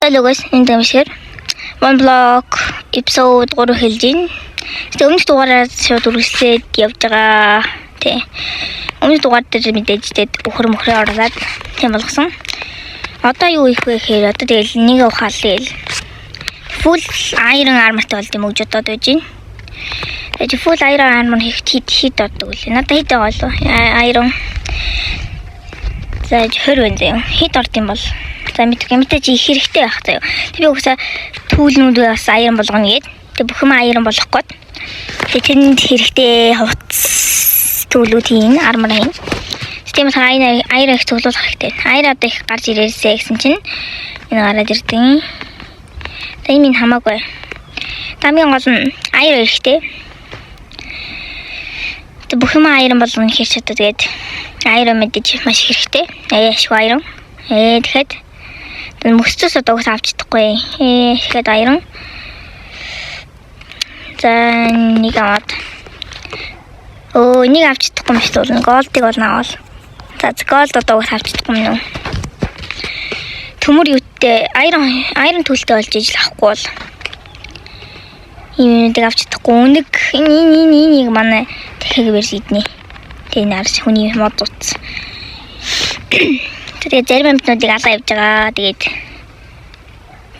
Hello guys, энэ дэмшгэр One Block episode 3 хэлж байна. Тэгээ өмнөх дугаараар шууд үргэлжлээд явж байгаа. Тэ. Өмнөх дугаар дээр мэдээж тэгээд өхөр мөхрөө оруулаад тийм болгосон. Одоо юу хийх вэ гэхээр одоо тэгэл нэг ухаал тэгэл full iron armor-тай болд юм уу гэж бодоод байж байна. Тэгээд full iron armor хийх хэд хэд оддог вэ? Надад хэд байгаа болов? Iron. За 20 байна заяа. Хэд орд юм бол? За мэдгүй мэдээж их хэрэгтэй байх заяа. Тэг би угсаа түүлнүүдээ бас iron болгоно гээд. Тэг бүх юм iron болгох гээд. Тэг тэрэнд хэрэгтэй хувцас төлүүд хийн, armor хийн. Тийм болохоор iron их цуглуулах хэрэгтэй. Iron одоо их гарч ирээсэй гэсэн чинь энэ гараад ирдیں۔ За энэ минь хамаагүй. Дамын гол нь iron хэрэгтэй. Тэг бүх юм iron болгоно гэхэр ч одоо тэгээд iron мэдээж маш хэрэгтэй. Ашгүй iron. Тэгэхээр мөсцөөс одоо угсаа авч чадахгүй. Тэгэхээр iron. За нэг аваад. Өө, нэг авч чадахгүй юм шиг бол gold-ыг бол аваад. За, gold одоо угсаа авч чадахгүй юм уу? Төмөр юутай iron төлтэй болж ижил авахгүй бол ийм юмыг авч чадахгүй. Үнэг энэ энэ энэ энийг манай дахиад барьж иднэ. Тэгээ энэ арч хүний мод утас. Тэгээ зарим амьтнуудыг алаа явж байгаа. Тэгээд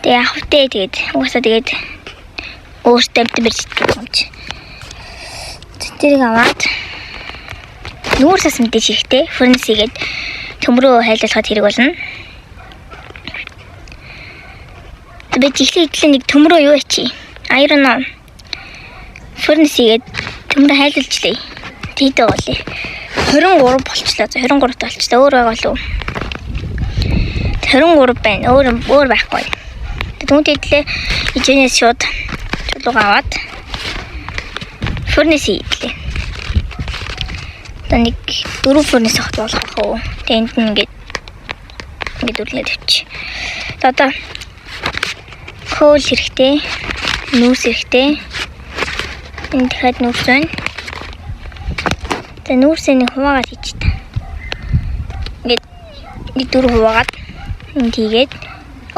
тэгээ явах вэ, тэгээд угаасаа тэгээд өөртөө амьтан барьж идэх юм чи. Тэрийг аваад нүүрс бас мэдээж хэрэгтэй. Furnace хийгээд төмрөө хайлуулахад хэрэг болно. Би жихлээ идлээ нэг төмрөө юу ачи? Iron furnace хийгээд төмрөө хайлуулчлаа. Тийдээ болъё. 23 болчлоо. 23 болчлоо. Өөр байгаа болов уу? 23 байна. Өөр өөр байхгүй. Түүнтэй идлээ ижэнээс шууд чулууга аваад furnace хийлээ. Одоо нэг дөрөв furnace авах болох уу? Тэгээ энд нь ингээд ингээд үрлээд тавьчих. Одоо coal хэрэгтэй, нүүрс хэрэгтэй. Энэ дахиад нүүрс байна. За, нүүрсээ нэг хуваагаад хийчих та. Ингээд нэг дөрөв хуваагаад энд хийгээд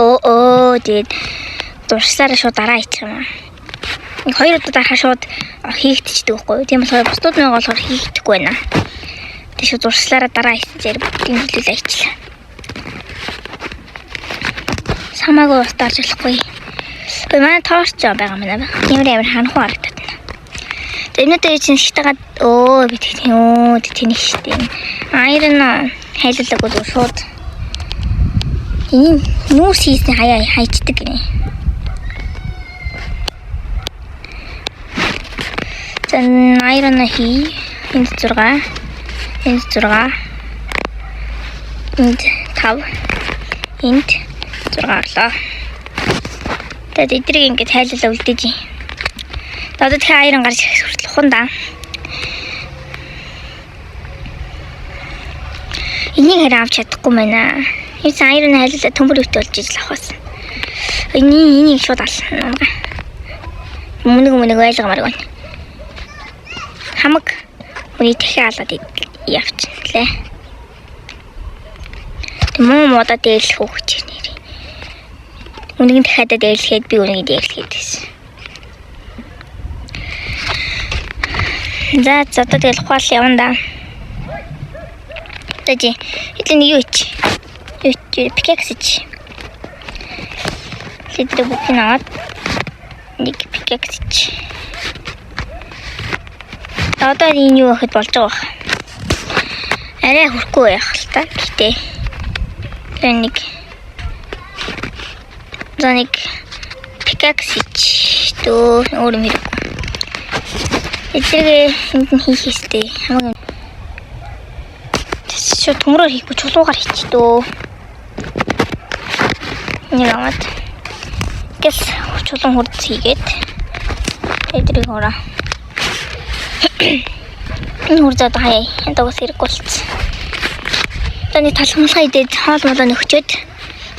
өө тэгээд дуршлаараа шууд дараа хийчих юм аа. Нэг хоёр удаа дарахаа шууд хийгдчихдэг байхгүй юу? Тийм болохоор бусдууд нэг болохоор хийгдэхгүй байна. Тэг шууд дуршлаараа дараа хийсэн зэрэг бүгдийг хэлүүлээ хийчлээ. Самаагүй ус дарж болохгүй. Ой, манай торч байгаа юм байна. Ямар ямар ханхуу харагдаад байна. Тэгээ энэ чинь шитагаад өө би тэг ёо тэнэг штэ. Iron хайлуулаагүй зүгээр шууд энэ нүүрс хийсний хаяа хайчдаг гинэ. За, iron хий. Энд 6. Энд 6. Энд 5. Энд 6 орлоо. Тэгээд эдрийг ингээд хайлуулаа үлдээж. Одоо тэгэхээр iron гарч ирэх хүртэл ухан да. Энийг харин авч чадахгүй байна. Энэ iron хайлуулаа төмөр өвт болж ижил авах байсан. Энийг шууд ал. Мөнөг мөнөг ойлгомоор байна. Хамаг хүний дахин алаад явчихлаа. Муу муудаа дээрлэх үү гэж нэр. Үнэг нь дахиад дээрлэхэд би үнийг дээрлэхэд байсан. За за одоо тэгэл ухаал явна да. За чи хэдэн нэг юу ич? Юу ич? Pickaxe ич. Тэд бүх нь аваад нэг pickaxe ич. Одоо энэ юу гэхэд болж байгаа бах. Арай хүрхгүй байх л та. Гэтэ тэр нэг за нэг pickaxe ич. Дөө өөр юм хэрэггүй. Эдгээр энд нь хийх ёстой. Хамаг шууд төмрөөр хийхгүй чулуугаар хийчих дөө. Нэг аваад гэл чулуун хурд хийгээд эдрийг ороо. Энэ хурцаад хаяа. Энэ дагаас хэрэггүй болцсон. За, нэг талхмалгаа идээд хоол молоо нөхчөөд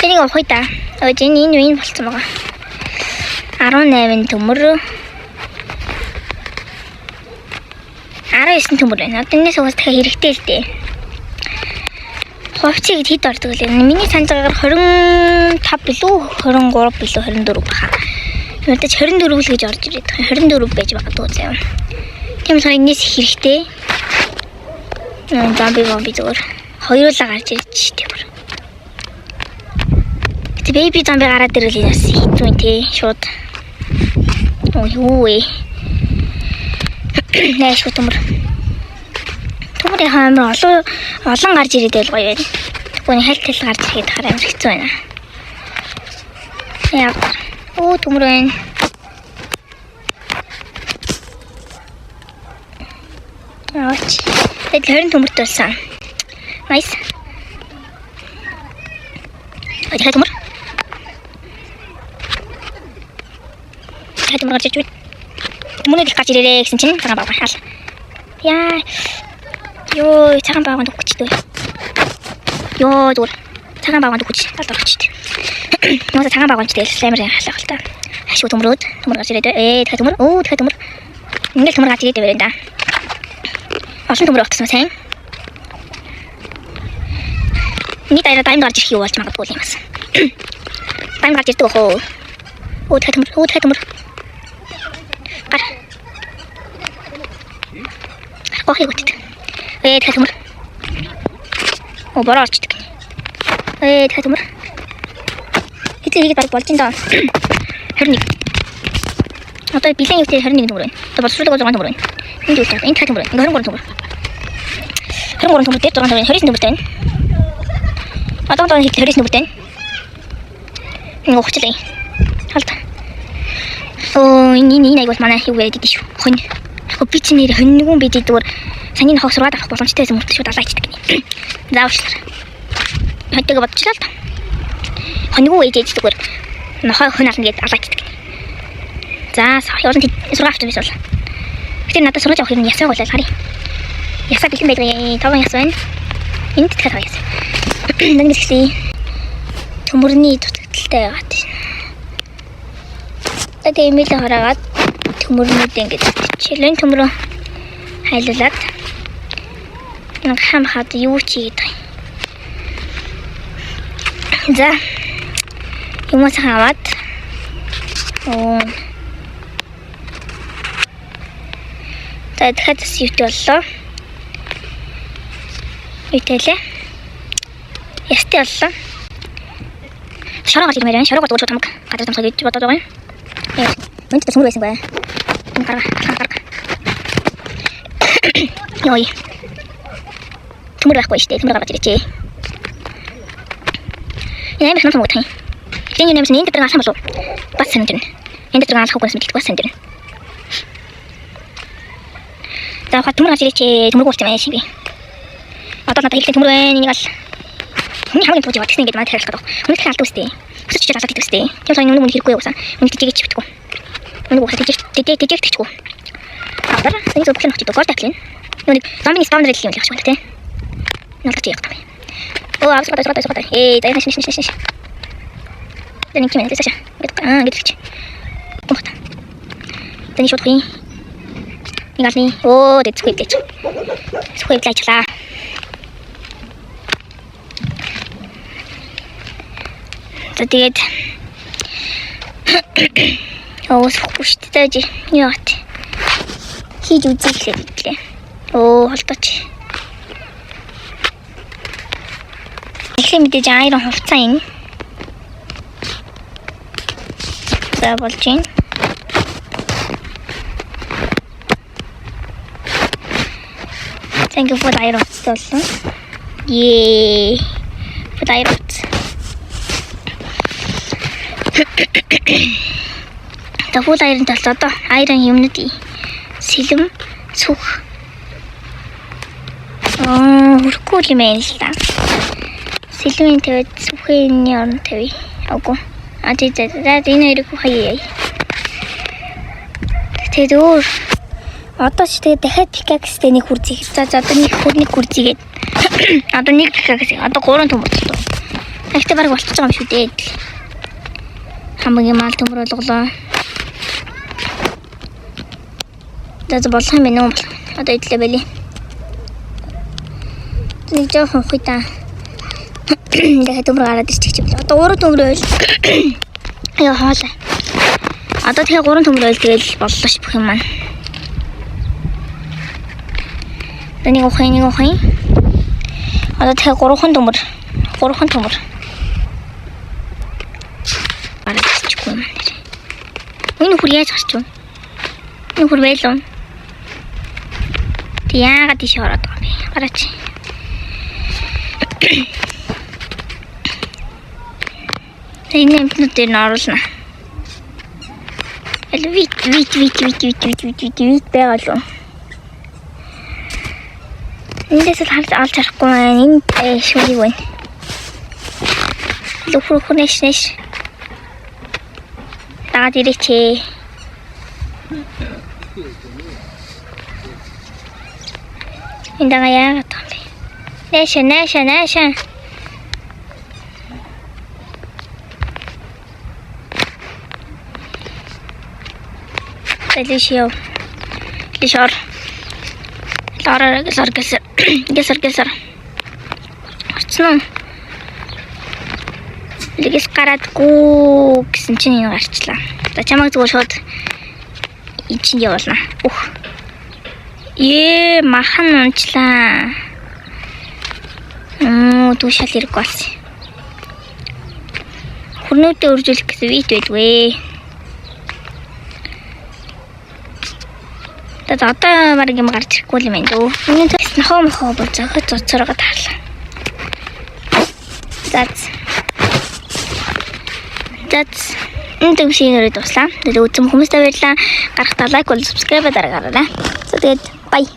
тэнийг авах да. Өөж энэ энэ энэ болцсон байгаа. 18 төмөр 19 төмөр байна. Одоо энэс угаас дахиад хэрэгтэй л дээ. Хувцыг хэд ордог лээ. Миний санаж байгаагаар 25 билүү 23 билүү 24 баха. Мэдээж 24 л гэж орж ирээд байгаа. 24 байж магадгүй заяа. Тийм болохоор энэс хэрэгтэй. Зомби бомби зүгээр. Хоёулаа гарч ирж штэ бүр. Гэтэ baby зомби гараад ирвэл энэ бас хэцүү юм те. Шууд. Ой юу вэ? Найшгүй төмөр. Төмөр яхаа амар олон олон гарч ирээд байл гоё байна. Тэгвэл хальт хальт гарч ирэхэд хараа амар хэцүү байна. Яа. Оо төмөр байна. Аач. Тэгээд 20 төмөрт болсон. Nice. Тэгэхээр төмөр. Тэгэхээр төмөр гарч ирж байна. Төмөрнүүд их гарч ирээрээ гэсэн чинь цагаан баавгай хаал. Яа. Йоо, цагаан баавгай дөхөчтэй. Йоо, зүгээр. Цагаан баавгай дөхөч. Талд орчихтой. Нуусаа цагаан баавгай ч тэгэл амар халах л та. Хашгүй төмрөөд төмөр гарч ирээд. Тэгэхээр төмөр. Өө, тэгэхээр төмөр. Ингээл төмөр гарч ирээд байрэн да. Олон төмөр багтсан сайн. Миний дайраа даймд гарч ирэх юу болж магадгүй юм бас. Даймд гарч ирдэг бах уу? Өө дахиад төмөр, өө дахиад төмөр. Гар. Гохыг үтдэг. Дахиад төмөр. Оо бороо орчдөг. Дахиад төмөр. Хэзээ хийгээд баг болж ин доо. 21. Одоо бэлэн юутэй 21 төмөр байна. Одоо боловсруулдаг 6 төмөр байна. Энд юу вэ? Энд дахиад төмөр байна. 23 төмөр. 23 төмөр дээр 6 төмөр, 29 төмөртэй байна. Одоо одоо 29 төмөртэй байна. Нэг ухчлаа. Халт. Оо энэ энэ энэ аяг бол манай юу яриад идэв шүү. Хонь. Би чи нэр хоньнгүй бид зүгээр саний нохоо сураад авах боломжтой байсан мөртлөө шууд алаа ичдэг гинэ. Заавчлаа. Хоньтойгоо бодчихлаа л та. Хоньгүй ээж ээж зүгээр нохоо хон ална гэдээ алаа ичдэг гинэ. За явуулан сургаа авчих юм биш бол. Тэгэхээр надад сургаж авах юм ясаа болол харъя. Ясаа бэлэн байдаг юм. 5 яс байна. Энд дахиад 5 яс. Нэг хэсэг төмөрний дутагдaltaй байгаа тийм. За тэгээ имэйл хараагаад төмөрнүүд ингэж чилэн төмрөө хайлуулад нэг хам хад юу чи гэдэг юм. За юмас аваад оо за дахиад бас юутай боллоо. Юутай лээ? Ястай боллоо. Шороо гарч ирмээр байна. Шороогоор зүгээр шууд хамаг газар тамсгах гэж бодоод байгаа юм. Энд ч сүмэр байсан бай. Энэ гарга, гарга. Йой. Төмөр байхгүй шүү дээ. Төмөр гаргаж ирээч. Энэ амар хэнэн томгох юм. Энэ юм энэ дээр алах юм болов. Бас сонир дэрнэ. Энэ дээр алах үгүйс мэддэг бас сонир дэрнэ. За хаа төмөр гарч ирээч. Төмөргүй болсон юм шиг би. Одоо надад хэрэгтэй төмөр байна. Энийг ал. Хүний хамгийн тууж яваад тэгсэн ингээд манай тарих гэдэг. Хүний тарих алдаг үстэй. Өсөж чичээд алаад идэх үстэй. Тийм болохоор үнэ хэрэггүй явсан. Үнэ тэжээч битгүү. Үнэ уусаа тэжээгдэхгүй. Авдар энэ зөв бүхэн очиж гол татлын. Нэг зомбины спавнер гэх юм л явчих байна тий. Нолдож явах юм. Оо авс гадаа гадаа гадаа. За яаш шиш шиш шиш. Тэр нэг юм хэлсэн. Ингээд ингээд хэлчих. Гомхта. Тэний шууд хий. Нэг алны. Оо тэг зүхээ блэж. Зүхээ блажлаа. За тэгээд оо сухгүй шүү дээ. Яа тий. Хийж үзье гэхлээр идлээ. Оо холдооч. Эхлээ мэдээж iron хувцас энэ. За болж байна. За ингээд full iron хувцас боллоо. Ее. Full iron хувцас. За full iron талд одоо iron юмнууд сэлэм сүх. Аа хөрөхгүй юм байна л да. Сэлмийн тавиад сүхийн орон тавь. Үгүй. А тий за энэ хоёрыг хаяа. Тэгээд өөр одоо ч тэгээд дахиад pickaxe-тэй нэг хүрзий. За одоо нэг хүр нэг хүрзийгээд одоо нэг pickaxe одоо 3 төмөр боллоо. Гэхдээ баг болчихж байгаа юм шүү дээ. Хамгийн мал төмөр болголоо. За болох юм байна уу? Одоо идлээ байли. Нэг жоохон хүй та. Дахиад төмөр гараад ирчих юм. Одоо 3 төмөр ойл. Яа хоолой. Одоо тэгэхээр 3 төмөр ойл тэгэл боллоо ш бүх юм маань. Одоо нэг ухын нэг ухын. Одоо тэгэхээр 3хан төмөр. 3хан төмөр. Гараад ирчихгүй юм нэр. Энэ нөхөр яаж гарч вэ? Нөхөр байлаа. Тэг яагаад тийш ороод байгаа юм бэ? Гараач. Энэ юмнууд дээр нь оруулна. Аль вит вит вит вит вит вит вит вит вит байгаа л. Эндээс л харж олж харахгүй байна. Энэ шүрийг байна. Лүхүр хөр нэш нэш. Дагаад ирээч ээ. Энэ дагаа яагаад байгаа юм бэ? Нэш нэш нэш. Лиш яв. Лиш ор. Лороо гэсэр гэсэр гэсэр гэсэр. Орцсон уу? Лигээс гараадгүй гэсэн чинь энэ гарчлаа. За чамайг зүгээр шууд чинь явуулна. Үх. Ээ махан унчлаа. Дүүшэл хэрэг болсон. Хөрнүүдээ өржүүлэх гэсэн вит байдгүй. За одоо баг юм гарч ирэхгүй юм байна дөө. Миний төс нохоо мохоо бол зохиц зоцоргоо таарлаа. За. За. Энэ төвшин өрөө дуслаа. Тэгээд үзсэн хүмүүстээ баярлалаа. Гарахтаа лайк болон subscribe дараарай. За тэгээд bye.